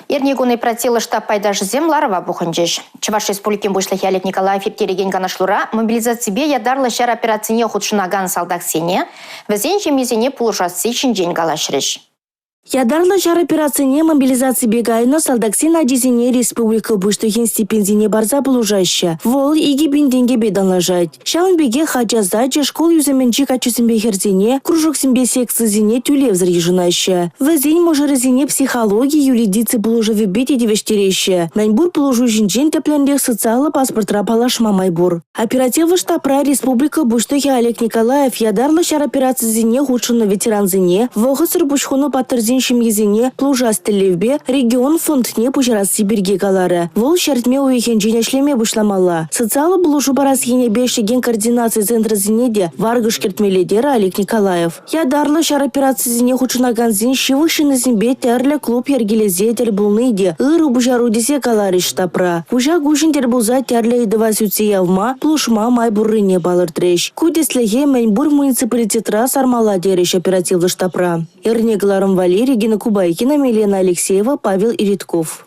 Эрнекун оперативлӑ штаб пайташӗсем ларӑва пухӑнчӗҫ. Чӑваш Республикин Пуҫлӑхӗ Олег Николаев ирттерекен канашлура мобилизаципе ятарлӑ ҫар операцине хутшӑнакан салтаксене, вӗсен ҫемйисене пулӑшасси ҫинчен калаҫрӗҫ. Ятарлӑ ҫар операцине мобилизаципе кайнӑ салтаксен ачисене республика Пуҫлӑхӗн стипендине парса пулӑшаҫҫӗ. Вӑл 2000 тенкӗпе танлашать. Ҫавӑн пекех ача сачӗ шкул ӳсӗмӗнчи каччӑсемпе хӗрсене кружоксемпе секцисене тӳлевсӗр йышӑнаҫҫӗ. Вӗсен мӑшӑрӗсене психологи, юридици пулӑшӑвӗпе те тивӗҫтереҫҫӗ. Мӗн пур пулӑшу ҫинчен тӗплӗнрех социаллӑ паспортра паллашма май пур. Оперативлӑ штабра республика Пуҫлӑхӗ Олег Николаев ятарлӑ ҫар операцисене хутшӑннӑ ветерансене, вӑхӑтсӑр пуҫ хунӑ паттӑрсен ҫемйисене пулӑшас тӗллевпе регион фондне пуҫарасси пирки каларӗ. Вӑл ҫӗртме уйӑхӗнчен ӗҫлеме пуҫламалла. Социаллӑ пулӑшу парас енӗпе ӗҫлекен координаци центрӗсене те варкӑш кӗртмелле терӗ Олег Николаев. Ятарлӑ ҫар операцисене хутшӑнакансен ҫывӑх ҫыннисемпе тӗрлӗ клуб йӗркелесе тӗл пулни те ырӑ пуҫару тесе каларӗҫ штабра. Куҫа-куҫӑн тӗл пулса тӗрлӗ ыйтӑва сӳтсе явма, пулӑшма май пуррине палӑртрӗҫ. Ку тӗслӗхе мӗн пур муниципалитетра сармалла терӗҫ оперативлӑ штабра. Эрне кӑларӑм валли Регина Кубайкина, Милена Алексеева, Павел Иритков.